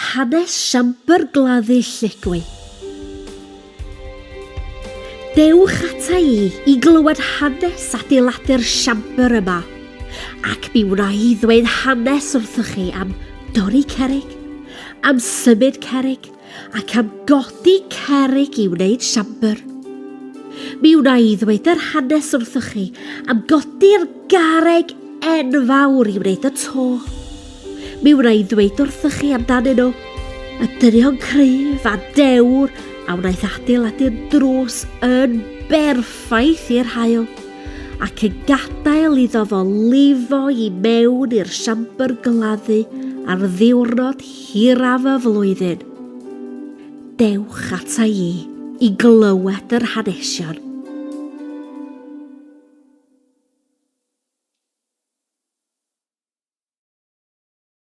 Hanes Siambr Gladdu Lligwy. Dewch ata i i glywed hanes adeiladu'r siambr yma, ac mi wna i ddweud hanes wrthoch chi am dorri cerrig, am symud cerrig, ac am godi cerrig i wneud siambr. Mi wna i ddweud yr hanes wrthoch chi am godi'r garreg enfawr i wneud y to. Mi wna i ddweud wrthoch chi amdanyn nhw, y dynion cryf a dewr a wnaeth adeiladu'r drws yn berffaith i'r haul, ac yn gadael iddo fo lifo i mewn i'r siambr gladdu ar ddiwrnod hiraf y flwyddyn. Dewch ata i i glywed yr hanesion.